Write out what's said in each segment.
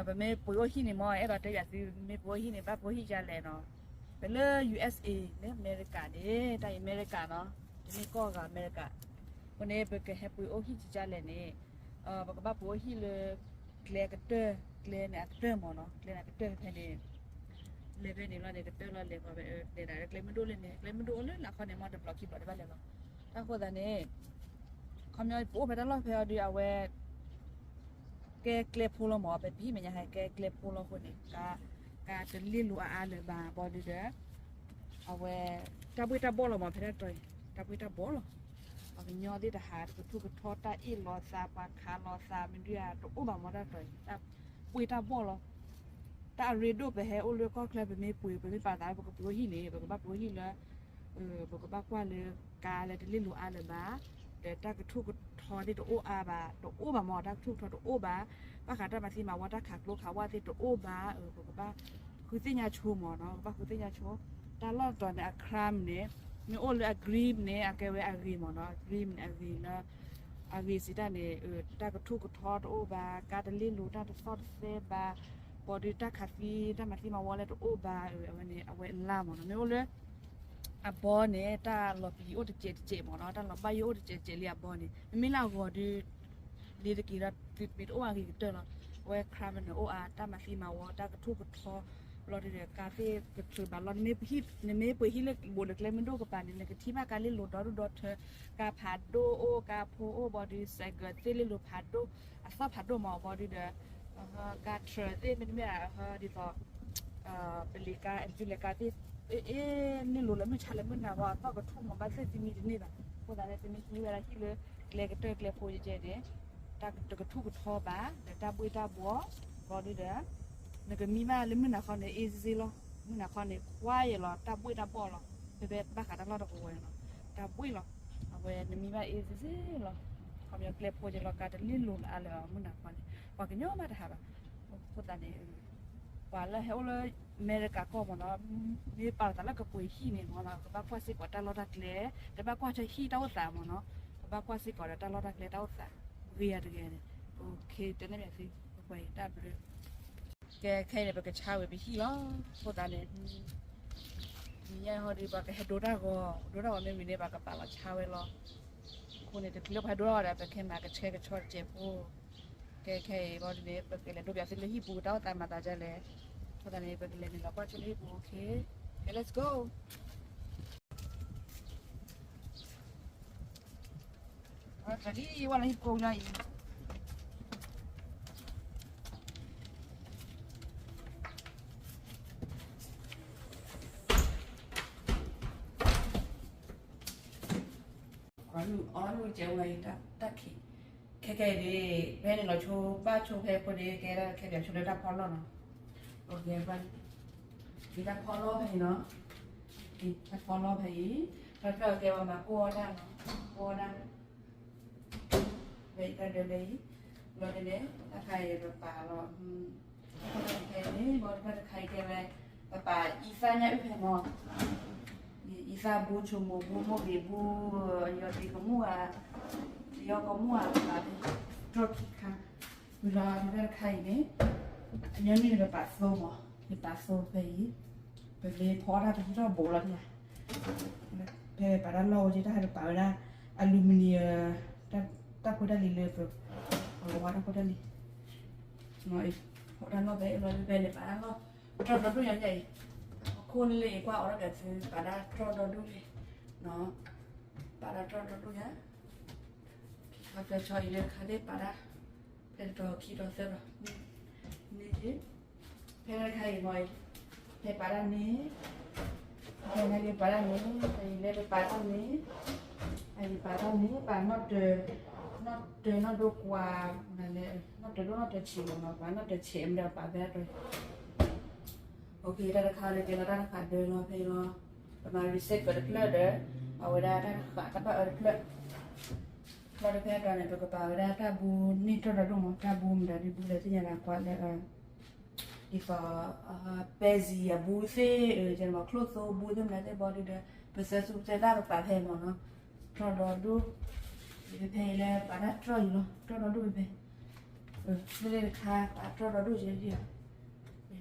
ပမ့ၢ်ပှ့ၤအိၣ်ဟံၣ်န့ၣ်မ့ၢ် အဲၣ်ဒိးတဲယၤသု မ့ၢ်ပှ့ၤအိၣ်ဟံၣ်န့ၣ် ဘၣ်ပှ့ၤအိၣ်ဟံၣ်ဒ်လဲၣ်နီၤ. ပလၢ ယူၢ်အ့းအ့း လၢအမဲရကၤန့ၣ် တၢ်အံၤအမဲရကၤနီၤ တမ့ၢ်ကီၢ်ဂၤအမဲရကၤ. အဃိန့ၣ် ပကဟဲပှ့ၤအိၣ်ဟံၣ်ဒ်လဲၣ်န့ၣ် ပကဘၣ်ပှ့ၤအိၣ်ဟံၣ်လၢ ကျဲကတၢၢ် ကျဲန့ၣ်အကတၢၢ်မ့ၢ်နီၤ ကျဲန့ၣ်အကတၢၢ်ဖဲန့ၣ် လဲၤဖဲန့ၣ်လီၤန့ၣ် ကတၢၢ်လီၤ လဲၤဃီၤဖဲ လဲၤဒၣ်လၢကျဲမုၢ်ဒိၣ်လၢန့ၣ် ကျဲမုၢ်ဒိၣ်အိၣ်လၢလၢခီန့ၣ် မ့ၢ်တဘျီခံဘျီတဘၣ်လဲၤလီၤ. တၢ်ဃိသတးန့ၣ် ခီပညီပအိၣ်ဖဲတၢ်လီၢ်ဖဲအီၤဒီး အဝဲ ကဲကျဲဖိလီၤမး ပဟံၣ်မဲာ်ညါဟဲကဲကျဲဖိလီၤအဃိန့ၣ် ကါ ကါတလ့ၢ်လိၤအါအါလၢၤဘၣ် ဘီဒုဒီး အဝဲ တၢ်ဘှ့ၣ်တၢ်ဘှီၣ်လီၤမး ဖဲတၢ်တီၤအံၤ တၢ်ဘှ့ၣ်တၢ်ဘှီၣ်လီၤ. ပှၤကညီသ့ၣ်တဟး ကထူၣ်ကထီ တၢ်အ့ၣ်လိာ်သး ပှၤခးလိာ်သး မ့ၢ်ဒုးဧါ တအိၣ်ဘၣ်မး တၢ်တီၤအံၤ တၢ်ဘှ့ၣ်တၢ်ဘှီၣ်လီၤ. တၢ်အရ့ဒိၣ်ပဟဲအိၣ်လၢကီၢ်ချၢ ပမ့ၢ်ပှ့ၤ ပမ့ၢ်ပာ်သးလၢ ပကပှ့ၤအိၣ်ဟံၣ်န့ၣ် ပကဘၣ်ပှ့ၤအိၣ်ဟံၣ်လၢ ပကဘၣ်ကွၢ်လၢ ကါလၢတလ့ၢ်လိၤအါလၢၤဘၣ်, ဒီးတၢ်ကထူၣ်ကထီသ့ၣ်တအိၣ်အါဘၣ်, တအိၣ်ဘၣ်မး တၢ်ကထူၣ်ကထီတအိၣ်ဘၣ်, ဘၣ်ဃးတၢ်မၤသံမၤဝီ တၢ်ခးကျိခးဝါသ့ၣ်တအိၣ်ဘၣ်, ပကဘၣ်ဃုသ့ၣ်ညါဆိမးနီၤ, ပကဘၣ်ဃုသ့ၣ်ညါဆိ, တၢ်လီၢ်တတီၤန့ၣ် အ crime န့ၣ် မ့ၢ်အိၣ်လၢအ green န့ၣ် အကဲဝဲအဂ့ၤမးနီၤ, green န့ၣ် အဂ့ၤလၢ အဂ့ၤစံးတၢ်န့ၣ် တၢ်ကထူၣ်ကထီတအိၣ်ဘၣ်, ကါတလ့ၢ်လိၤ တၢ်တသီၣ်တသဲဘၣ်, ဘီဒုးတၢ်ခးသံ တၢ်မၤသံမၤဝီလၢတအိၣ်ဘၣ်, အဝဲန့ၣ် အဝဲအလါမးနီၤ, မ့ၢ်အိၣ်လၢ အဘီန့ၣ် တၢ်လီၤပျံၤအိၣ်တစဲးတစဲးမးနီၤ, တၢ်လီၤဘၣ်ယိၣ်အိၣ်တစဲးတစဲးလံအဘီန့ၣ်, မ့မ့ၢ်လၢအဂီၤဒုး လ့ၤတက့ၤဒီးသုတမ့ၢ်တအိၣ်အဂ့ၤကတၢၢ်လီၤ, အဝဲ crime န့ၣ်အိၣ်အါ, တၢ်မၤသံမၤဝီ တၢ်ကထူၣ်ကထီ ဘီဒုးဒီး ကါသ့ၣ်ကထုးဘၣ်လီၤ, နမ့ၢ်ပှ့ၤဟံၣ်လၢဘူးဒီးကျဲမုၢ်ဒိၣ်ကပၤန့ၣ် နကထံၣ်ဘၣ်ကါလ့ၢ်လိၤဒီဒူၣ်ဒီထၢ, ကါဖးဒိၣ်အိၣ်, ကါဖိအိၣ်, ဘီဒုး စဲးကၢးသ့ၣ်လ့ၢ်လိၤဖးဒိၣ်, အသီၣ်ဖးဒိၣ်မး ဘီဒုးဒီး ကါထြၢးသ့ၣ် မ့တမ့ၢ် ဒ်သိး ပလံၤကါ အဒုလဲၤကါသ့ၣ် အ့ၣ် န့ၢ်လိၤလၢမုၢ်ဆါလၢမုၢ်နၤဝဲ အသီၣ်ကထူၣ်မး ဘၣ်သ့ၣ်သံမံတန့ၢ်ဘၣ်, အဃိသတးန့ၣ် ပမ့ၢ်သံဝဲဒၣ်ဟံၣ်လၢ ကျဲကတၢၢ်ကျဲဖိကဲကဲန့ၣ် တၢ်တကထူၣ်ကထီဘၣ် ဒီးတၢ်ဘှ့ၣ်တၢ်ဘှီၣ် ဘီဒုးဒီး နကမံဘၣ်လၢမုၢ်နၤခီန့ၣ် အ့ၣ်စ့ၢ်စ့ၢ်လီၤ, မုၢ်နၤခီန့ၣ် ခွါယဲၢ်လီၤ တၢ်ဘှ့ၣ်တၢ်ဘှီၣ်လီၤ, ဖဲဖဲဘၣ်ဃးတၢ်လီၢ်တကဝီၤန့ၣ်လီၤ, တၢ်ဘှ့ၣ်လီၤ, အဝဲနမံဘၣ်အ့ၣ်စ့ၢ်စ့ၢ်လီၤ, ခီပညီကျဲဖိကဲလီၤ ကါတလ့ၢ်လိၤလၢအါလၢၤ မုၢ်နၤခီန့ၣ် ပှၤကညီမးတဟးဘၣ်, အဃိသတးန့ၣ် ပှၤလၢဟဲအိၣ်လၢ အမဲရကၤကီၢ်မးနီၤ, မ့ၢ်ပာ်လီၤသးလၢကပှ့ၤဟံၣ်န့ၣ်မးနီၤ ကဘၣ်ကွၢ်စ့ၢ်ကီးတၢ်လီၢ်တၢ်ကျဲ, တဘၣ်ကွၢ်ထဲဟံၣ်တၢ်အိၣ်သးမးနီၤ, ကဘၣ်ကွၢ်စ့ၢ်ကီးဒီးတၢ်လီၢ်တၢ်ကျဲတၢ်အိၣ်သး, ဂ့ၤယၤတဂ့ၤန့ၣ်, တၢ်ဘျုး, ကဲခဲအံၤန့ၣ် ပကဆါဝံၤပဟံၣ်လီၤ, အဃိသတးန့ၣ် ညါဟီဒီး ပှၤကဟဲဒိတၢ်ဂီၤ, ဒိတၢ်ဂီၤမ့ၢ်ဝံၤန့ၣ် ပှၤကပာ်လီၤဆါဝဲလီၤ, အဃိန့ၣ် တချုးလၢပှၤဒိတၢ်ဂီၤဒီး ပခဲမၤကဆှဲကဆှီတစဲးဖိ, ကဲခဲအံၤဘီဒ်န့ၣ် ပကလဲၤဒိပၠးသုလၢဟံၣ်ပူၤတၢ်အိၣ်သးမၤသးဒ်လဲၣ်, အဃိသတးန့ၣ် ပကလဲၤနုာ်လီၤကွၢ်ဆိလၢဟံၣ်ပူၤ, okay, let's go. တၢ်လံဝဲလၢဟံၣ်ပူၤလီၤအံၤ အီၣ်လူၤကဲဝဲအံၤ တၢ်ခံး, ခဲခဲအံၤန့ၣ် ဖဲန့ၣ်လီၤဆိ ဘၣ်ဆိဖဲဖိန့ၣ် ကဲဒၣ်ခဲပၠးဆိလၢတၢ်ဖီလီၢ်နီၤ, အိၣ်ကဲဘၣ်, ဒ်တၢ်ဖီလီၢ်ဖဲအံၤနီၤ, တၢ်ဖီလီၢ်ဖဲအံၤ, တၢ်ဖီလီၢ်ကဲဝဲမၤကိၢ်အီၣ်တၢ်နီၤ, ကိၢ်အီၣ်တၢ် ဖဲအံၤတၢ်ဒၢလၢအံၤ, ဘျီဒ်န့ၣ် တၢ်ခါအံၤပပာ်လီၤ, ဖဲန့ၣ် ဘျီတၢ်တခါအံၤကဲဝဲ, ပပာ်အံသၣ်ညၣ်အုၣ်ဖဲမး, အံသၣ်ဘူ ဆိမိၣ်ဘူ မိၢ်ဂ့ၤဘူ, ယီၤတံၤကမူၣ်ဧါ, ယီၤကမူၣ်ဧါ ပပာ်ဖဲ တြီၢ်ခံခါ, ဝံၤလီၤတၢ်တခါအံၤန့ၣ်, အညီနုၢ်န့ၣ်ပပာ်သိမး, ပပာ်သိဖဲအံၤ, ပမ့ၢ်ဖီအီၣ်တၢ်ပဟံၣ်ထီၣ်ဘိးလီၤဒၣ် ဖဲပပာ်တၢ်လီၢ်ဝဲက့ တၢ်ဟဲတပာ်ဝဲဒၣ် aluminum တၢ်ဖိတၢ်လံၤလၢပ အဝဲတၢ်ဖိတၢ်လံၤ, ဖီတၢ်လီၢ်ဖဲအံၤလီၤ ဖဲန့ၣ်ပာ်တၢ်လီၢ် တြီၢ်ဒီဒူၣ်ညါအံၤ, အခိၣ်လၢအံၤကွၢ်အီၤဒီးသုပာ်တၢ်တြီၢ်ဒီဒူၣ်လံ, ပာ်တၢ်တြီၢ်ဒီဒူၣ်ညါ, ခါဖဲဆီအံၤလၢခါသ့ၣ်ပာ်တၢ်, ဖဲတတီၤခံတီၤသၢတီၤ, န့ၣ် ဖဲတခါအံၤမ့ၢ်အံၤ, ဖဲပာ်တၢ်န့ၣ်, ဖဲန့ၣ်လၢပာ်တၢ်န့ၣ်, အံၤလၢပပာ်တၢ်န့ၣ်, အံၤပာ်တၢ်န့ၣ် ပာ်နီၣ်တၢၤ, နီၣ်တၢၤနီၣ်ဒိကွၢ်, နီၣ်တၢၤဒိၣ်နီၣ်တၢၤဆံးမ့ၢ်နီၤ, ပာ်နီၣ်တၢၤဆံးမ့ၢ်ဒီးပာ်ဖဲတၢ်တၢၤ, တၢ်တခါလၢကဲလီၤတၢ်တခါဒၢလီၤဖဲလီၤ, ပမၤ reset ကၢၤတဖျၢၣ်ဒီး, အဝဲဒၣ်တၢ်တခါတဘၣ်အၢတဖျၢၣ် ဘျီတဖဲအတီၤန့ၣ် ပကပာ်ဝဲဒၣ်တၢ်ဘူန့ၢ်တြီၢ်ဒီဒူၣ်မး, တၢ်ဘူမတၤဒ်ဘူလဲၣ်သ့ၣ်ညါဘၣ်ကွၢ်လၢ, ဒ်သိး, ပဲစံးအဘူသ့ၣ်, ကဲမးချိၣ်သိဘူသ့ၣ်မတၤသ့ၣ်ဘီဒုဒီး, ပသၢသူပသၢသၣ်ပပာ်ဖဲမ့ၢ်နီၤ, တြီၢ်ဒီဒူၣ်, ဖဲဖဲအံၤလၢပာ်တၢ်တြီၢ်အံၤလီၤ, တြီၢ်ဒီဒူၣ်ဖဲဖဲ, ပ လ့လ့တခါ ပာ်တြီၢ်ဒီဒူၣ်ယဲဒၣ်,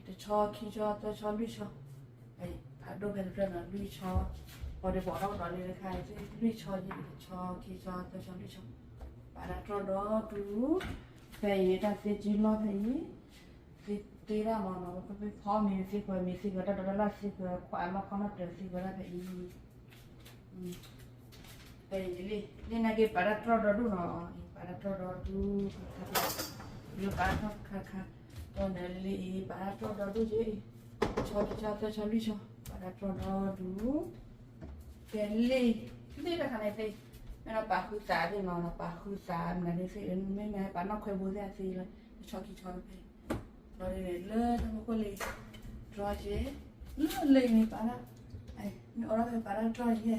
တဆီခံဆီသၢဆီလွံၢ်ဆီ, ပာ်ဒိၣ်ဖဲတဖျၢၣ်နီၤ လွံၢ်ဆီ, ပှၤဒုးပာ်ထီၣ်ဒီးလ့တခါ လွံၢ်ဆီယဲ တဆီခံဆီသၢဆီလွံၢ်ဆီ, ပာ်တၢ်တြီၢ်ဒီဒူၣ်, ဖဲအံၤတၢ်သ့ကၠံလီၢ်ဖဲအံၤ, သ့တ့ဒၣ်မးနီၤ ပဖီမ့ၤသ့ ပှၤမ့ၤသ့ ပှၤတၢ်ဒိးတၢ်လၢ်သ့ ပှၤခွးအလီၢ်ခီနီၣ်တၢၤသ့ ပှၤဒၣ်ဖဲအံၤ ဖဲအံၤလံ, လ့နာ်က့ပာ်တၢ်တြီၢ်ဒီဒူၣ်နီၤ, ပာ်တၢ်တြီၢ်ဒီဒူၣ်, လၢပာ်တၢ်တြီၢ်ခါခါ, ဒီးန့ၣ်လံအံၤ ပာ်တၢ်တြီၢ်ဒီဒူၣ်ယဲအံၤ, ဆီခံဆီသၢဆီလွံၢ်ဆီ, ပာ်တၢ်တြီၢ်ဒီဒူၣ်, ဖဲလ့, လ့တခါန့ၣ်သ့, မ့ၢ်ဒီးပာ်ဃုသးသ့ၣ်နီၤ, ပာ်ဃုသးမနုၤသ့ၣ်, မ့မ့ၢ်ပာ်နီၣ်ခွဲးဘိသ့ၣ်သ့လီၤ, တဆီခံဆီဖဲ ဒီးန့ၣ်လၢတၢ်မူခိၣ်လံ, တြီယဲ, လၢလၢအံၤန့ၣ်ပာ်လၢ, မ့ၢ်အိးထီၣ်ဖဲပာ်တၢ်တြီယဲ,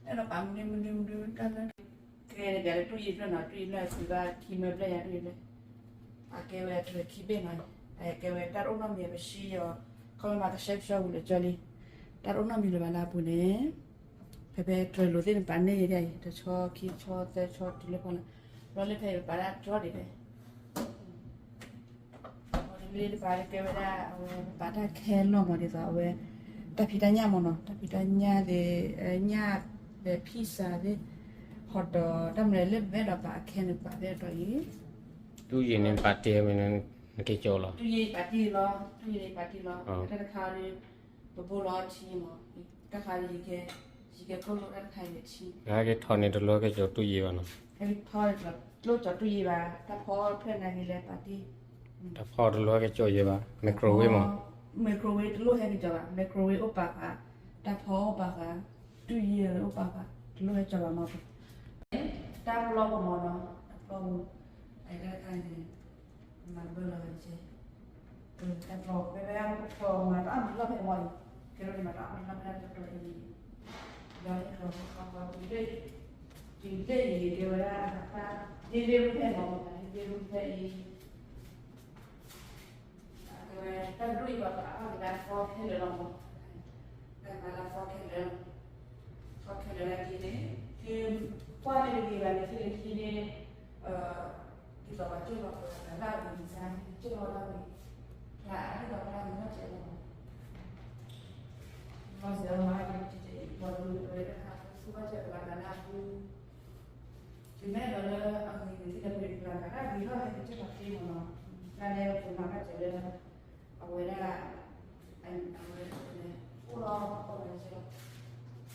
အဲၣ်ဒိးပာ်မနုၤမနုၤမနုၤတၢ်လၢ, ခဲန့ၣ်ဒီးလၢတူၢ်ယံၤဖျၢၣ်နီၤ, တူၢ်ယံၤဖျၢၣ်စံးဘၣ်ခံမၢဖျၢၣ်ညါ တူၢ်ယံၤဖျၢၣ်, အကဲဝဲတြဲၤခံဘ့ၣ်နီၤ, အကဲဝဲတၢ်တအိၣ်နီတမံၤပဆံယီၤ, ခီဖျိမၤကဆှဲကဆှီဝံၤလၢကၠီလံ, တၢ်တအိၣ်နီတမံၤလၢၤဘၣ်လၢအပူၤန့ၣ် ဖဲဖဲတြဲၤလိာ်သ့ၣ်န့ၣ် ပာ်န့ၢ်ယဲဒၣ်အံၤ တဆီခံဆီသၢဆီတုၤလၢဖီလာ်, ဘျီလၢဖဲအံၤပာ်တၢ်တြီဒံးဖဲ, လၢတပာ်လၢကဲဝဲဒၣ် အဝဲပာ်တၢ်ခဲလီၤမးဒ်သိးအဝဲ တၢ်ဖံးတၢ်ညၣ်မးနီၤ, တၢ်ဖံးတၢ်ညၣ်သ့ၣ်, ညၣ်သ့ၣ် pizza သ့ၣ်, hot dog တၢ်မနုၤလၢပအဲၣ်ဒိးပာ်အခဲန့ၣ် ပာ်ဖဲအတီၤအံၤ တူၢ်ယံၤန့ၣ်ပာ်တ့ၢ်ဝဲန့ၣ် နက့ၤကၠိလီၤ, တူၢ်ယံၤပာ်တ့ၢ်လီၤ, တူၢ်ယံၤန့ၣ်ပာ်တ့ၢ်လီၤ, တၢ်တခါဒီး ပဘိလီၤထံမး, တၢ်ခါဒီးယကဲ, ယကဲကိၣ်လိၣ်တၢ်တခါယကဲထံ, ဟဲက့ၤထီၣ်န့ၣ်တလိၣ်ဟဲက့ၤကၠိတူၢ်ယံၤဘၣ်နီၤ, ဟဲက့ၤထီၣ်တလိၣ်ကၠိတူၢ်ယံၤဘၣ်, တၢ်ဖီဖျၢၣ်နာ်က့ၤလဲၤပာ်တ့ၢ်, တၢ်ဖီတလိၣ်ဟဲက့ၤကၠိယံၤဘၣ်, microwave မး, microwave တလိၣ်ဟဲက့ၤကၠိဘၣ်, microwave အိၣ်ပာ်ဃာ်, တၢ်ဖီအိၣ်ပာ်ဃာ်, တူၢ်ယံၤအိၣ်ပာ်ဃာ်, တလိၣ်ဟဲကၠိဘၣ်မး, တၢ်ပျီပူၤမးနီၤ, တၢ်ပျီပူၤ, အတၢ်ခါန့ၣ်, မၤဘၢလီၤဝဲတက့ၢ်, တၢ်ပျီပူၤဖဲဖဲပျီမၤတၢ်အီၣ်မံၤလီၢ်ဖဲမးအံၤ, ကဲလီၤန့ၣ်မၤတၢ်အီၣ်မံၤလီၢ်ဖဲတၢ်ပျီအံၤ, ဒီးဟဲကၠီဃီဃီတုၤလၢ, တုၤလၢအံၤကဲဝဲဒၣ်, ဒ့ဒ့ရူၢ်ဖဲမး, ဒ့ဒ့ရူၢ်ဖဲအံၤ အကဲဝဲတၢ်ဒိၣ်အံၤဘၣ်ပာ်အီၣ်ကဒါသီခဲလၢာ်လီၤမး, တၢ်ပာ်လၢသီခဲလၢာ်, သီခဲလၢာ်လၢက့န့ၣ်, သုကွၢ်မ့ၢ်တဂ့ၤဘၣ်န့ၣ် သုလၢခံန့ၣ်, ဒ်သိးပှၤကၠိၣ်လီၤပှၤတၢ်လၢအဂ့ၤန့ၣ် ကၠိၣ်လီၤလၢအဂ့ၤ, ဖျါဒ်သိးဖျါန့ၣ် ဘၣ်စဲးလီၤ, ဘၣ်စဲးလီၤမး ကဲတကဲအံၤ ပှၤဒိၣ်ဝဲတၢ်ခါ သူဘၣ်စဲးပှၤတၢ်လၢအဂ့ၤ တုၤမ့ၢ်လီၤလၢအဂ့ၤန့ၣ် သုတမ့ၢ်တကျါ တၢ်ဂ့ၤထီၣ်ဟဲက့ၤကၠိၣ်လီၤသ့မးနီၤ, တၢ်န့ၣ်ပမၤဘၣ်စၢၤလၢ အဝဲဒၣ်, အဝဲဒၣ်န့ၣ် အိၣ်လီၤအိၣ်လီၤက့ၤလီၤ,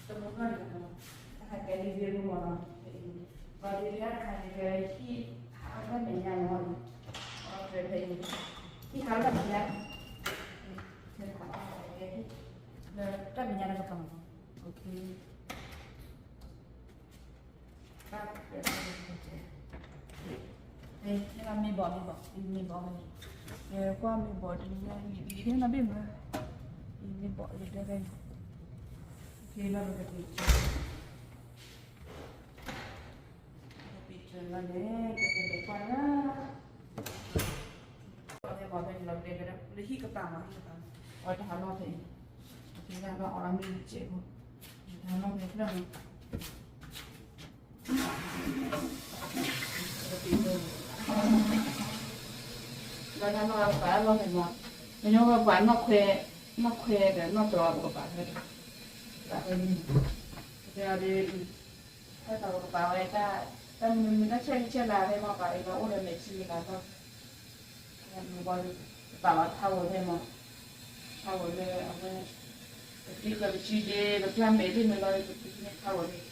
တမူထီၣ်န့ၣ်လီၤ, တၢ်ဟဲကဲလံသ့ရူမးနီၤ, ပှၤဒုးတၢ်တခါန့ၣ် ကဟံၣ်ဟးထီၣ်တၢ်မဲာ်ညါနီၤ, အဝဲဖဲအံၤ, ဟံၣ်ဟးထီၣ်တၢ်မဲာ်ညါ, လၢတၢ်မဲာ်ညါလၢကပၤနီၤ, မ့ၢ်ဘၣ်မ့ၢ်ဘၣ်, မ့ၢ်ဘၣ်, ကွၢ်မ့ၢ်ဘၣ်တနံၤညါ လံာ်လံာ်ထဲနီၣ်ဘ့ၣ်မး, လံာ်မ့ၢ်ဘၣ်လံာ်တဲဖဲ, လီၤပကပ့ၤ, ပကပ့ၤလီၤန့ၣ် ပကလဲၤကွၢ်လၢ ဖဲမ့ၢ်ဖဲန့ၣ်လီၤ ပကလဲၤကဒီး လၢဟံၣ်ကပၤမး ဟံၣ်ကပၤ, အဝဲတၢ်ဟးလီၢ်ဖဲအံၤ, ပကလဲၤလီၤအီၤလီၤမ့ၢ်စဲးဖိ, တၢ်ဟးလီၢ်ဖဲဖျၢၣ်မး ဒီးတၢ်နီၢ်ပာ်လီၢ်ဖဲမး, မ့ၢ်ညီဝဲပှၤနီၢ်ခွဲ, နီၢ်ခွဲဒီးနီၢ်တြီပကပာ်ဖဲ, ပာ်ဖဲန့ၣ်, ဒီး, ဖဲပကပာ်ဝဲတၢ်, တၢ်မနုၤမနုၤတၢ်ဆဲးဂံၢ်ဆဲးလၤဖဲမး ပာ်အံၤလီၤအိၣ်ဒီးမဲာ်ထံလၤထီၣ် ပာ်လီၤထါဝဲဖဲမး, ထါဝဲလၢအဝဲ, ပတံၤဃာ်ပစုဒ့ ပကျၢ်မဲာ်သ့ၣ်မ့ၢ်လီၤ ပတံၤန့ၣ်ထါဝဲန့ၣ်,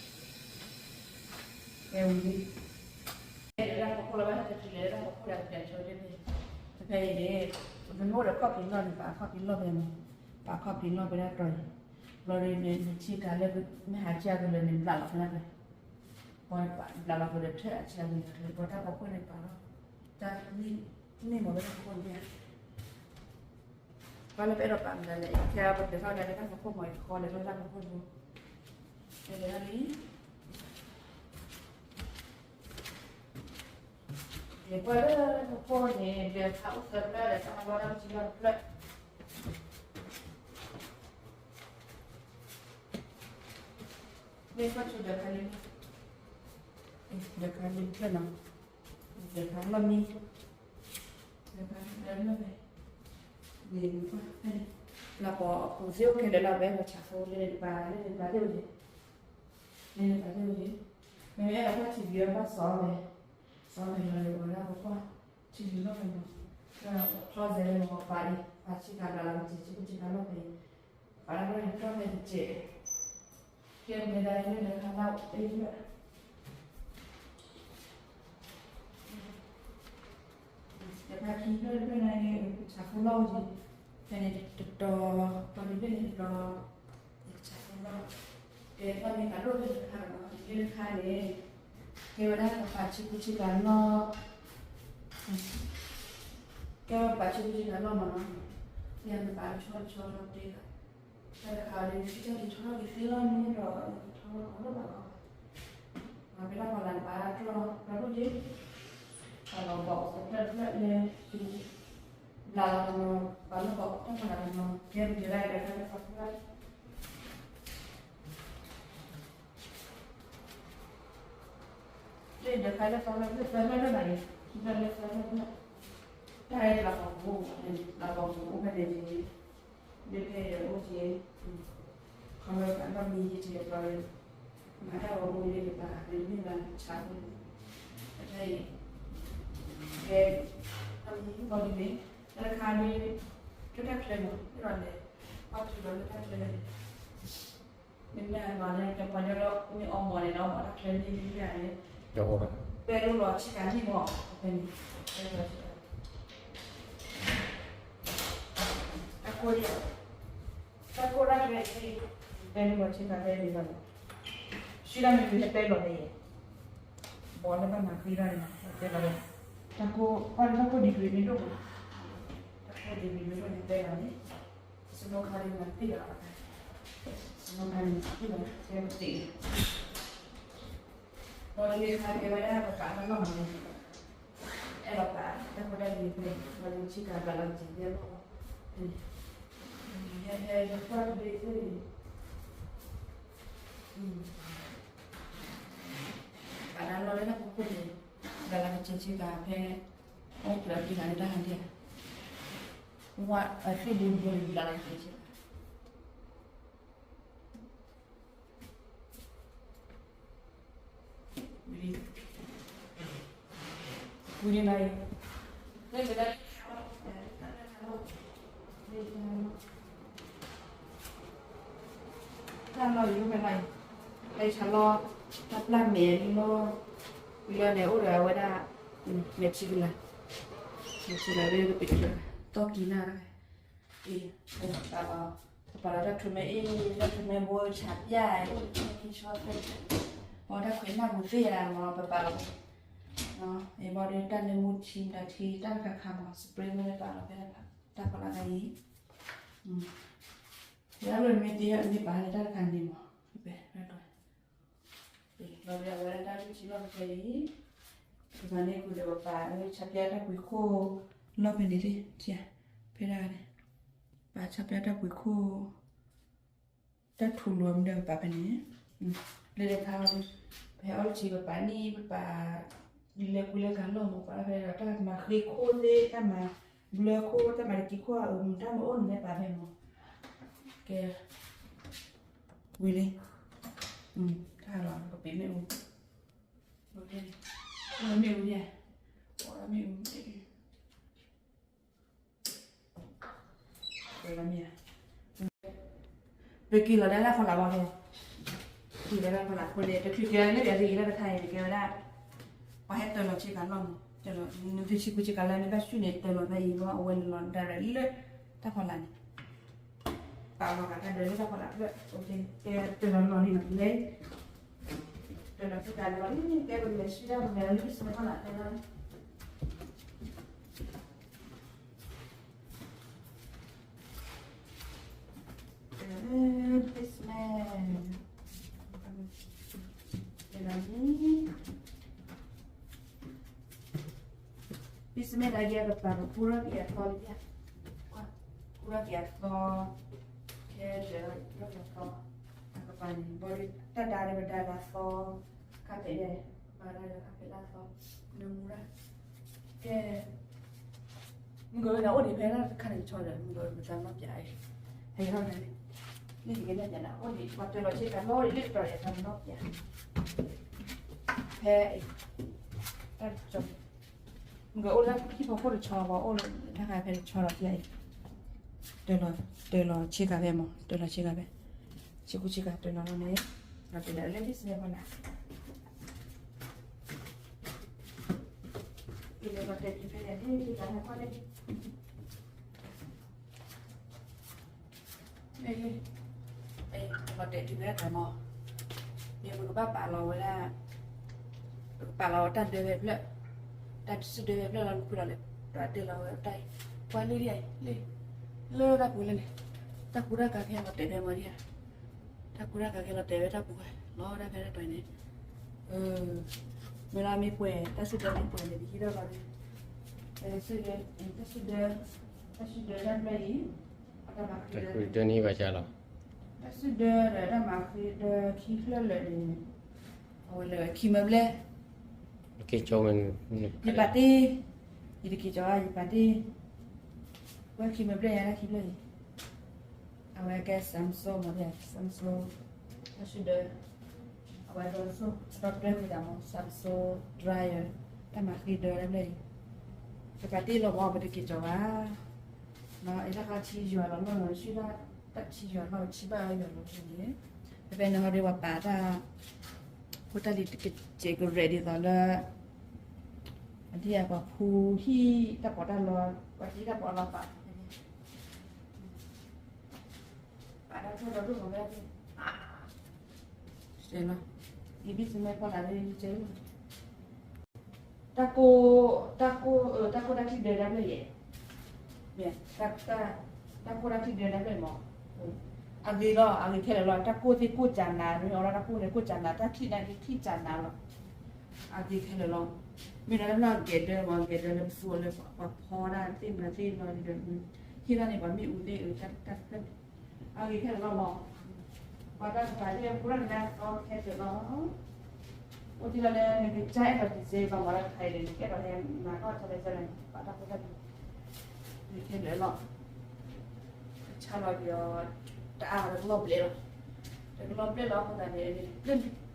ဖဲဝံၤလံ, လၢတၢ်ဖီခိၣ်လၢဘၣ်တတုၤလဲၣ် လၢတၢ်ဖီခိၣ်ဒီးပတဆိတ့ၢ်ဖဲ, ဖဲအံၤန့ၣ်, ပမ့ၢ်အိၣ်ဒီးခီၣ်ဖံးလီၢ်န့ၣ် ပာ်ခီၣ်ဖံးလီၢ်ဖဲမး, ပာ်ခီၣ်ဖံးလီၢ်ဖဲဒၣ်တီၤအံၤ, ဘျီဒ်န့ၣ် နဆ့ကၤလၢမ့ၢ်ဟးဆ့ကၤလၢန့ၣ် ဘျးလီၤဖဲဒၣ်ဖဲ ပှၤဘျးလီၤဖိဒီးထၢၣ်အဆၢဝံၤ ပှၤတၢ်ဖီခိၣ်န့ၣ်ပာ်လီၤ, တၢ်န့ၣ်မ့ၢ်ဝဲတၢ်ဖီခိၣ်န့ၣ်, ပှၤလၢပအဲၣ်ဒိးပာ်မနုၤလဲၣ် ခဲအံၤပတုၤထီၣ်ကဒါလၢတၢ်ဖီခိၣ်မး ယကဃီလဲၤလၢတၢ်ဖီခိၣ်န့ၣ်, လဲၤလၢလံ ယကွၢ်လၢတၢ်ဖီခိၣ်န့ၣ် ဒီးဖးအိၣ်သၢဖျၢၣ်ဒီး တၢ်ဟးလီၢ်တၢ်စံလီၢ်တဖျၢၣ် မ့ၢ်ကွၢ်ဆိဒီးခါလံ, ဒီးခါလံတဖျၢၣ်နီၤ, ဒီးခါလီၢ်မံ, လၢပှၤလၢလၢဖဲ န့ၣ် လၢပှၤပူၤသ့အိၣ်ခဲလၢာ်လီၤ ဝဲပှၤဆးဖိလၢန့ၣ်တပၤ လၢန့ၣ်တပၤသ့ၣ်အိၣ်က့ၤ လၢန့ၣ်တပၤသ့ၣ်အိၣ်က့ၤ မ့မ့ၢ်အဲၣ်ဒိးကွၢ်ထံဘံၤဝဲဘၣ်စီၤဝဲ စီၤဝဲလီၤလၢပဝဲဒၣ်ပကွၢ်ထံဘံၤလီၢ်ဖဲန့ၣ် လၢ closet လၢန့ၣ် ပှၤပာ်အံၤ ပာ်ဆ့ကၤဘျးလီၤကစ့ၢ် ဆ့ကၤဆ့ကၤလီၢ်ဖဲအံၤ ပာ်လၢဖဲန့ၣ် ကျီၢ်ဖဲတစဲး ကဲမ့ၢ်ဒၣ်လၢလၢခါလၢအိၣ်တ့ၢ်လၢ ယဖးခံဖျၢၣ်တဖျၢၣ်န့ၣ် ဆးဖိလီၢ်အိၣ်က့ၤ ဖဲန့ၣ်တတီၤ ပှၤတဖျၢၣ်န့ၣ်တတီၤ ဆးဖိလီၢ် ကဲ တၢ်မ့ၢ်တၢ်ဒိၣ်ဖဲတခါလီၤ လၢလၢခါန့ၣ် ကဲဝဲဒၣ်ပပာ်ဆ့ကူဆ့ကၤလီၢ် ကဲဝဲပပာ်ဆ့ကူဆ့ကၤလီၢ်မးနီၤ ယမ့ၢ်ပာ်တဆီတဆီလီၤတ့ၢ်လီၤ တၢ်တခါလၢယထံၣ်တၢ်ဒ်ထီထီၣ်က့ၤသ့လီၤန့ၣ်ဒီး ထီထီၣ်က့ၤလီၤဘၣ်လီၤ ပှၤဖဲတၢ်ဖီလာ်န့ၣ် ပာ်တၢ်တြီၢ်တြီၢ်ဒိၣ်က့ၤ ပှၤလီၤဘီၣ်ကတၢၢ်တဖျၢၣ်လၢ ဘျးလီၤတနီၤ ပှၤလီၤဘီၣ်တၢ်ဖီလာ်တနီၤ ကဲပကဲဒၣ်ဒီးတၢ်တၢ်ဖီလာ် လၢဒီးခါလၢသီလၢသီလၢလၢဘၣ်န့ၣ် ခံဖျၢၣ်လၢသီလၢလၢ တၢ်လၢပှၤပူၤ ပှၤပူၤအိၣ်ဖဲန့ၣ် လၢဖဲဒီးအိၣ်က့ၤ ခီဖျိလၢအဘၣ်မံယံၤတ့ၢ်ပှၤ မၤတၢ်ဂီၤမူလၢယပၢ်လၢမ့ၢ်ဘၣ်ဆးဖိ အတၢ်အံၤ ကဲ အမံၤဘီဒ်န့ၣ် တၢ်တခါန့ၣ် ကတၢ်ချၢမး မ့ၢ်ဘၣ်လဲၣ် ဘၣ်တူၢ်လီၤလၢတၢ်ချၢန့ၣ် မ့မ့ၢ်အလီၢ်န့ၣ် ကပှၤကညီလၢမ့ၢ်အီမီၢ်န့ၣ်ဒီး မ့ၢ်အီမီၢ်တၢ်ချၢန့ၣ်မ့ၢ်န့ၣ် ပဲလိလီၤဆ့ကၤန့ၣ်မီၢ် ဖဲန့ၣ် ပဲလိလီၤဆ့ကၤ တၢ်ကိၢ်ဒံး တၢ်ကိၢ်တၢ်ကျဲ ပဲလိလီၤဆ့ကၤဖဲန့ၣ်လီၤ ဆူဒၣ်မ့ၢ်မ့ၢ်ဟဲပဲလီၤန့ၣ် ဘီလၢဘၣ်မၤဃံလီၤန့ၣ် ပဲလီၤ တၢ်ကိၢ် ပှၤလၢတၢ်ကိၢ် degree မ့ၢ်ဒိၣ်မး တၢ်ကိၢ် degree မ့ၢ်ဒိၣ်န့ၣ်ပဲလီၤန့ၣ် စနိခါန့ၣ်မၤသ့လီၤ စနိခါန့ၣ်မၤသ့လီၤ တဲမ့ၢ်သ့ ဘီလၢခါကဲဝဲဒၣ်ပပာ်လၢလီၢ်မးန့ၣ် အဲၣ်လီၤပာ်တၢ်ဖိတၢ်လံၤဖဲ ဘီလၢဆ့ကၤဘျးလီၤကစ့ၢ်ယဲၢ်လီၢ် ယဲၢ်ယဲၢ်ယဲၢ်ကွၢ်တဘ့ၣ်သ့ၣ် ပာ်လၢလီၢ်လၢတၢ်ဖိခိၣ်န့ၣ် ဘျးလီၤကစ့ၢ်ဆ့ကၤဖဲ အိၣ်ဖျဲးအီၤတဂၤန့ၣ်တၢ်ဟးဒံးဧါ ဝဲအသ့ၣ်ဒိဒိန့ၣ် ဘျးလီၤကစ့ၢ်ဆ့ကၤ ဝံၤလံ ဝံၤလံလီၤအံၤ တၢ်လီၢ်အံၤ အိၣ်ဖဲလီၤအံၤ လၢဆၣ်လီၤ တၢ်ပျၢ်မဲာ်လီၤ ဝံၤလီၤန့ၣ် အိၣ်ဒီးအဝဲဒၣ် မဲာ်ထံကလၤ မဲာ်ထံကလၤ လၢကပ့ၤကလၤ သီၣ်ကံနၢ် အံၤ ပပာ်လီၤ ပပာ်လီၤတၢ်ထူမဲအ့ၣ် တၢ်ထူမဲဘိ ဆၣ်ပျၢ် အိၣ်တၢ်ခံဆီသၢ အီတၢ်ခွဲးနၢ်ပူၤသ့ယၤမ့ၢ် ပပာ်လီၤ အံၤဘီဒီးတၢ်လၢမူထံမတၤထံ တၢ်တခါခါမ့ၢ် spray မ့ၢ်ပာ်လီၤဖဲတၢ်ဖီလာ်သးအံၤ ယဲၢ်လၢမ့ၢ်တ့မ့ၢ်ပာ်လၢတၢ်တခါန့ၣ်မ့ၢ် ဖဲ လီၤဝဲဒၣ်တၢ်ထူထံလီၢ်ဖဲအံၤ ပမၤန့ၢ်ကွံာ်ဒီးပပာ်လၢဆၣ်ပျၢ်တၢ်ကွံာ်ခိၣ် လီၢ်ဖဲန့ၣ်သ့ၣ် ဖဲဒၣ်န့ၣ် ပာ်ဆၣ်ပျၢ်တၢ်ကွံာ်ခိၣ် တၢ်ထူလိာ်မ့ၢ်ဒီးပပာ်ဖဲန့ၣ် လၢတခါ ပဟဲအီၣ်လၢထံပပာ်န့ၣ် ပပာ် လဲၤကွံာ်လၢကၤလီၢ်မ့ၢ်ပာ်ဖဲဒီး တၢ်မၤဃ့ခိၣ်သ့ၣ် တၢ်မၤဘျၢခိၣ် တၢ်မၤတကံခိၣ်အၢ မ့ၢ်တၢ်မၤအိၣ်န့ၣ်မ့ၢ်ပာ်ဖဲမ့ၢ် ကဲ ဝံၤလံ တၢ်လီၤ ကပ့ၤမ့ၣ်အူ မ့ၣ်အူ မ့ၣ်အူ ပက့ၤလီၤဒၣ်တၢ်ဖီလာ်ဘၣ်ဖဲ က့ၤလီၤတၢ်ဖီလာ်အဃိန့ၣ် တချုးက့ၤလၢန့ၣ် ပက့ၤလၢတခါအံၤ ကဲဝဲဒၣ် ပှၤဟဲတၢၤလီၤဆ့ကၤလီၢ်မး တၢၤလီၤ နသုဆ့ကူဆ့ကၤလၢနဘၣ်ဆူၣ်န့ၣ် တၢၤလီၤဖဲအံၤ ဘၣ်အဝဲန့ၣ်လီၤ direct လၢတၢ်ဖီလာ်န့ၣ် ပာ်လီၤဂာ်တၢ်ဒၢးလၢတၢ်ဖီလာ်ဖျၢၣ် ကဲတၢၤလီၤနီၤန့ၣ်နီၤ လဲၤ တၢၤလီၤဆ့ကၤလီၤ ကဲပလဲၤဆူဒၣ်ပလဲၤလၢဆ့ကၤဖီလာ်ဖျၢၣ်လီၤ Christmas. Christmas အဂ့ၢ်အကပၤ ပကူထီၣ်က့ၤအသီလံ ကူထီၣ်က့ၤအသီ ခဲဒီး ကူထီၣ်က့ၤအသီ အကပၤန့ၣ် ဘီဒုး တၢ်ဒါဒီးပဒါလၢအသီ ခါဖဲလဲၣ် ပဒါလၢခါဖဲလၢအသီ နမူရၣ် ကဲ မုၢ်ကဝဲန့ၣ်အိၣ်ဒံးဖဲတၢ်တခါန့ၣ်ဆီဒီး မုၢ်ကဝဲပတၢ်နီၣ်ပၠးအံၤ, ဟဲထီၣ်န့ၣ်, လၢဟံၣ်ကနဲၣ်ပၠးန့ၣ် အိၣ်ဒံး ပှၤတၢၤလီၤဆ့ကၤလီၤဒံးလၢတတီၤယဲၢ်တၢ်နီၣ်ပၠး, ဖဲ တၢ်တကၠီ, မုၢ်ကဝဲအိၣ်လၢဟံၣ်ဖီခိၣ်တဆီ ပှၤအိၣ်လၢတၢ်ခါဖဲတဆီလီၤပၠးအံၤ, တၢၤလီၤဆ့ကၤဖဲမး တၢၤလီၤဆ့ကၤဖဲ, ဆ့ကူဆ့ကၤတၢၤလီၤလီၤန့ၣ်, လီၤတဲာ်လၢလၢဘံၣ်စနဲၣ်ဖီလာ် လီၤတဲာ်တုၤဖဲတၢ်မး, မ့ၢ်ပကဘၣ်ပာ်လီၤဝဲဒၣ်, ပကပာ်လီၤဝဲတၢ်ဒၢဝဲဖျၢၣ်, တၢ်စုဒၢဝဲဖျၢၣ်လီၤ နဖုလီၤလဲၣ်, တၢ်တဲလီၤဝဲတၢ်အံၤ, ပှၤလၢဒ်အံၤ, လၢတၢ်ပူၤလၢန့ၣ်, တၢ်ကူတၢ်ကၤကဟဲလီၤတဲာ်ဖဲမီၤဒ်ဧါ, တၢ်ကူတၢ်ကၤကဟဲလီၤတဲာ်ဖဲတၢ်ပူၤဝဲ, လီၤဒၣ်ဖဲတၢ်ပူၤန့ၣ်, မ့ၢ်လၢမ့ၢ်ပှဲၤ တၢ်စုဒၢမ့ၢ်ပှဲၤန့ၣ် ပဟံးထီၣ်လီၤန့ၣ်, တၢ်စုဒၢ, တၢ်စုဒၢတၢ်ဖျၢၣ်အံၤ, တၢ်စုဒၢန့ၢ်ဘၣ်ဆၣ်လီၤ, တၢ်စုဒၢဒီးတၢ်မၤဃ့ဒၢခံဖျၢၣ်လၢာ်န့ၣ်, အဝဲလၢခံမၢဘျဲၣ်, ယပာ်တ့ၢ်, ယတက့ၤကၠီၤ ယပာ်တ့ၢ်, ဝဲခံမၢဘျဲၣ်ယါလၢခံဖျၢၣ်အံၤ, အဝဲကဲ Samsung မ့ၢ် Samsung, တၢ်စုဒၢ, အဝဲဒီး ဒီတြဲၣ်ဃုာ်သးမး Samsung dryer, တၢ်မၤဃ့ဒၢတၢ်ဖျၢၣ်အံၤ, ပပာ်တ့ၢ်လီၤမး ပတက့ၤကၠီၤဘၣ် အတၢ်ခါထံယွၤလီၤလီၢ်လီၤဆံၣ်ဘၣ်, တၢ်ထံယွၤလီၢ်ဆံၣ်ဘၣ်ယွၤလီၤန့ၣ်, ဖဲဖဲန့ၣ်ဟီဒီးပှၤပာ်တၢ်, ဖိတၢ်လံၤတကဲးကရဲးဒ်သိးလၢ, အဒ်အပှၤဖူဟံၣ်တၢ်ပီးတၢ်လီ, ပှၤဟံၣ်တၢ်ပီးလီပာ်, ပာ်တၢ်ထီၣ်ဒီးဒိၣ်မးဝဲဒၣ်, တဲလီၤ, ယဘံၣ်စမဲဖီလာ်လၢယကဲလီၤ တၢ်ကိၢ်, တၢ်ကိၢ်, တၢ်ကိၢ်တၢ်ထံၣ်ဒၢတၢ်ဖျၢၣ်ယဲၢ်, တၢ်ကိၢ်တၢ်ထံၣ်ဒၢတၢ်ဖျၢၣ်မး, အဂ့ၤလီၤ အဂ့ၤခဲလၢာ်လီၤ တၢ်ကိၢ်သ့ၣ်ကိၢ်ကၠးနၤ မ့ၢ်အီၤလီၤ တၢ်ကိၢ်န့ၣ်ကိၢ်ကၠးနၤ တၢ်ထံၣ်နၤက့ၤထံၣ်ကၠးနၤလီၤ, အဂ့ၤခဲလၢာ်လီၤ, မ့ၢ်ဒီးတၢ်လီၢ်ဂဲၤဒၢမး ဂဲၤဒၢလၢပသူအီၤလၢပှၤဖီဒၣ်သ့ၣ်မၤသ့ၣ်လီၤဒီး, ဟ့ၣ်လီၤန့ၣ် ပှၤမ့ၣ်အူသ့ၣ်အုးတၢ်တၢ်တဖျၢၣ်န့ၣ်, အဂ့ၤခဲလၢာ်လီၤမး, ပှၤတၢ်တဖၣ်လၢပူၤရၢ်နၤသီခဲလၢာ်လီၤ အိၣ်ထံလီၤလၢနကစၢ်အဲၣ်ဒိးဒံးစ့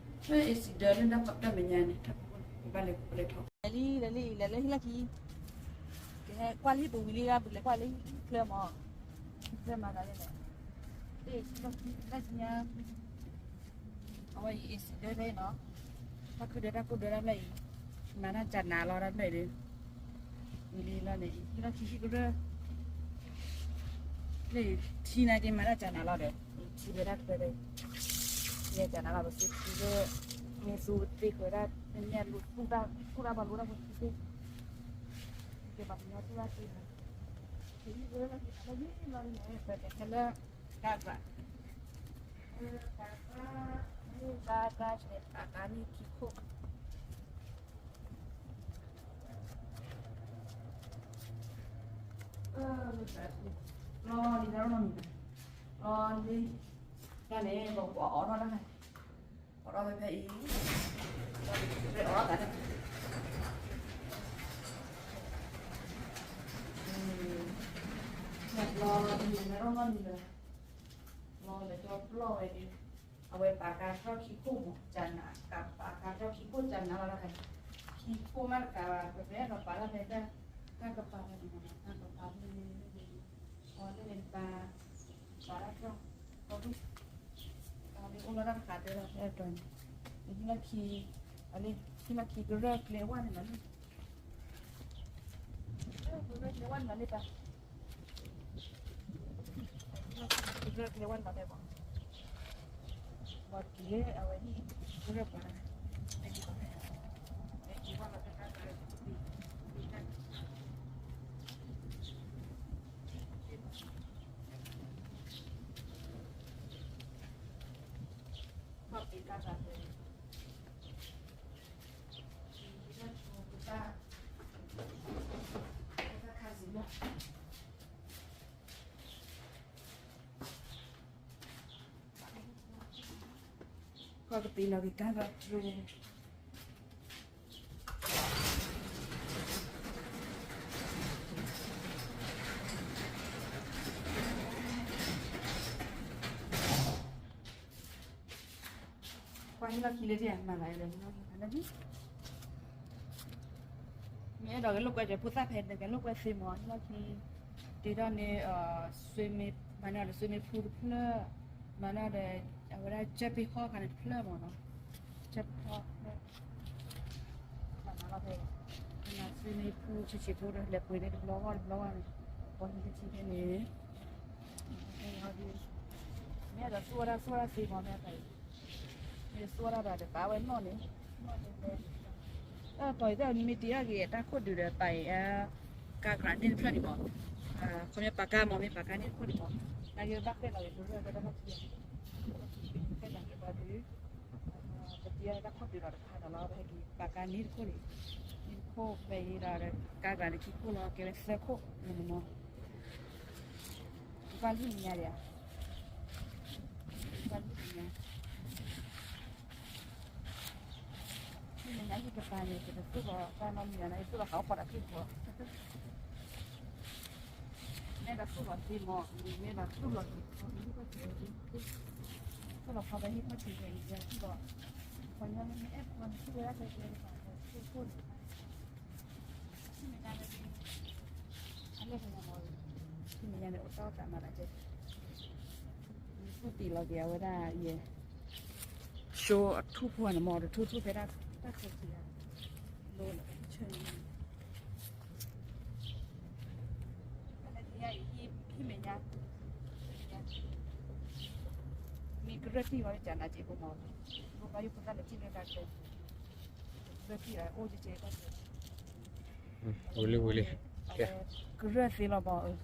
ပှၤမၤလၢတခါအံၤန့ၣ် နကအဲၣ်ဒိးဟဲမၤထီၣ်ဆီလဲၤဆီလဲၣ်န့ၣ် ပာ်တၢ်ဖိတၢ်လံၤ န့ၣ်ခဲလၢာ်လီၤ. ဆါလီၤဒီး တအါဒီးကလီၤဘျဲၣ်လီၤ. တကလီၤဘျဲၣ်လီၤအဃိသတးန့ၣ် လၢ လၢအ့စံးဒၢလၢနတၢ်ဖီတၢ်မဲာ်ညါန့ၣ် တၢ်ဖီခိၣ်န့ၣ် ပဘၣ်လဲၤလဲၤထီၣ် လဲၤလံ လဲၤလံ လဲၤလၢဟံၣ်လီၢ်ခံ ကဟဲကွၢ်လၢဟံၣ်ပူၤဝံၤလံ ပလဲၤကွၢ်လၢဟံၣ်ချၢမး ဟံၣ်ချၢမၤသးလဲၣ်န့ၣ် လၢဟံၣ်လီၢ်ခံလၢညါ အဝဲအံၤ အ့စံးဒၢဖဲအံၤနီၤ တၢ်ခုဒၢတၢ်ကိၢ်ဒၢတၢ်ဖျၢၣ်အံၤ မၤတၢ်ကနၤလီၤတၢ်ဖျၢၣ်အံၤဒီး ဝံၤလံလီၤန့ၣ် ဟံၣ်လီၢ်ခံဟံၣ်ကရၢၢ် လၢထံနာ်က့မၤတၢ်ကနၤလီၤဒီး ထံဝဲဒၣ်တဖျၢၣ်ဒီး မ့ၢ်ကနၤလီၤ ပစ့ထံလၢ မ့ၢ်သူသ့ၣ်ဃဲဒၣ် တမ့ၢ်လူၤသူၣ်တၢ် သူၣ်တၢ်ဘၣ်လိတၢ်ဖိသ့ၣ် ကဘၣ်ကညီသူၣ်တၢ်သ့ၣ် ဟံၣ်ကရၢၢ်လၢဟံၣ်လီၢ်န့ၣ် ပတဲခဲလၢာ် ကါဘၣ် ကါဘၣ် ကါဘၣ် ကါဘၣ်န့ၣ်ခံခိၣ် လီၤလံ လီၤလံ လီၤလံ တၢ်န့ၣ် ပကအီၣ်ထီၣ်တၢ် အီၣ်ထီၣ်ဖဲဖဲအံၤ အီၣ်ထီၣ်သး လီၤလံ လီၤလံ လီၤလံ ပျီဝဲဒၣ် အဝဲပာ်ကါထီၣ်ခံခိၣ်မး ကနၤ ကပာ်ကါထီၣ်ခံခိၣ်ကနၤလီၤ တၢ်ခဲ ခံခိၣ်မးတကးဘၣ် ပမ့ၢ်အဲၣ်ဒိးပာ်တၢ်ဖဲတၢ် တၢ်ကပၤန့ၣ် တၢ်ကပၤန့ၣ် အဝဲန့ၣ်ပာ် ပာ်တၢ်ဖျီ ကီဒူၣ် အဝဲအိၣ်လီၤတၢ်တခါတဲလီၤဖဲအတီၤန့ၣ် ဟံၣ်လီၢ်ခံ အလံ ဟံၣ်လီၢ်ခံကရၢၢ်ကျဲဝါန့ၣ်လီၤ ကရၢၢ်ကျဲဝါန့ၣ်လီၤ ကွၢ်ကပ့ၤလီၤက့ၤကါဘၣ်တြဲၤ ပ ဟံၣ်လီၢ်ခံလၢတယၤမၤလၢလၢဟံၣ်လီၢ်ခံလၢ မ့ၢ်အဲၣ်ဒိးကလိာ်ကွဲဒီးဖိသၣ်ဖဲန့ၣ် ကလိာ်ကွဲသ့မး ဟံၣ်လီၢ်ခံ တုၤထီၣ်န့ၣ် မၤန့ၢ်ဒီး swimming pool တဖျၢၣ်, မၤန့ၢ်ဒီး အဝဲဒၣ် ကၠၢပ့ၤဟီၣ်ခါန့ၣ်တဖျၢၣ်မးနီၤ, ကၠၢပ့ၤဟီၣ်တဖျၢၣ်, မၤလီၤဖဲ swimming pool ဆံးဆံးဖိဒီး လဲၤပှ့ၤန့ၣ်တဘျီဂီၢ်တဘျီဂီၢ်န့ၣ်, ပှၤဟံၣ်တဆံဖဲန့ၣ် မ့ၢ်အဲၣ်ဒိးသူၣ်ဝဲဒၣ်သူၣ်ဝဲဒၣ်သ့မး မ့ၢ်အသးအံၤ မ့ၢ်သူၣ်ဝဲဒၣ်ဒီး တဘၣ်ဝဲနီၣ်န့ၣ်, နီၣ်န့ၣ်လဲၣ်, တၢ်ပီၤအံၤ တၢ်မ့ၢ်တ့အီၣ်က့ၤ တၢ်ခိၣ်ဒုးဒီးပာ်အံၤ ကါကြးန့ၢ်တဖျၢၣ်န့ၣ်မး, ခီမ့ၢ်ပာ်ကါမး မ့ၢ်ပာ်ကါန့ၢ်တခိၣ်န့ၣ်မး, နာ်က့ဘၣ်ဃဲလီၤက့ၤ ဒိၣ်ဝဲကဲတၢ်မၤခံ, ဃဲလီၤက့ၤဘၣ်ဒီး ပတ့အီၣ်တၢ်ခိၣ်ဒုးဒီးတခါဒီးလီၤ ပဟဲက့ၤပာ်ကါန့ၢ်တခိၣ်န့ၣ်, န့ၢ်တခိၣ်ဖဲအံၤဒီး ကါကြးန့ၢ်ခံခိၣ်လီၤ ကဲဝဲသၢခိၣ်န့ၣ်မး ကဘၣ်လံၣ်မဲာ်ညါဒံးဧါ, ကဘၣ်လံၣ်မဲာ်ညါ, လံၣ်မဲာ်ညါဟံၣ်ကပၤန့ၣ် ပတသူၣ်လီၤတၢ်နီတမံၤဘၣ်န့ၣ် သူၣ်လီၤဃာ်အိၣ်ခိးတၢ်သ့ၣ်ဖိ, မ့ၢ်ဒၣ်သူၣ်လီၤသ့မး, မ့ၢ်ဒၣ်သူၣ်လီၤသ့, သူၣ်လီၤခီဖဲဟံၣ်ခီၣ်ထံးန့ၣ် သူၣ်လီၤ, ပှၤညီမ့ၢ်အဲၣ်ပှၤန့ၣ် သူၣ်ဝဲဒၣ်ကျဲကျဲ ပှၤသူၣ်ခိၣ်န့ၣ် ထံၣ်မဲာ်ညါန့ၣ်, အလဲၣ်ဖဲညါမ့ၢ်, ထံၣ်မဲာ်ညါန့ၣ် အိၣ်တၢ်အိၣ်သးမၤသးကဲ, သူၣ်တံၢ်လီၤက့ၤအဝဲဒၣ်ယဲ, ဆိအထူၣ်ဖိန့ၣ်မ့ၢ် တထူၣ်ထူၣ်ဖဲဒၣ်တၢ်ခဲက့ၤဧါ, လိဆၢန့ၣ်, ဖဲန့ၣ် ဟံၣ်မဲာ်ညါ, မ့ၢ်ကရၢၢ်တံၢ်ဝဲကနၤက့ၤဖိမ့ၢ်, ဘိဘၣ်ယိၣ်ဖိသၣ်လၢတံၢ်လၢတၢ်ကျဲ ဝံၤလံဝံၤလံ, ကရၢၢ်သ့လီၤဘၣ်, ဟံၣ်လီၢ်ပကဆါလီၤဝဲလီၤအဃိန့ၣ်, တဘၣ်ဃးဒီးပှၤလၢၤဘၣ်, ပဆါမ့ၢ်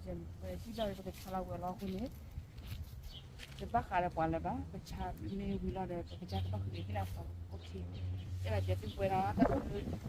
ဝံၤလီၤဒီး ပကစၢ်ကဘၣ်ဃုာ်က့ၤလၢအသီ, အဲၣ်ဒိးကဲသုပှဲၤဒီးတၢ်အိၣ်လၢ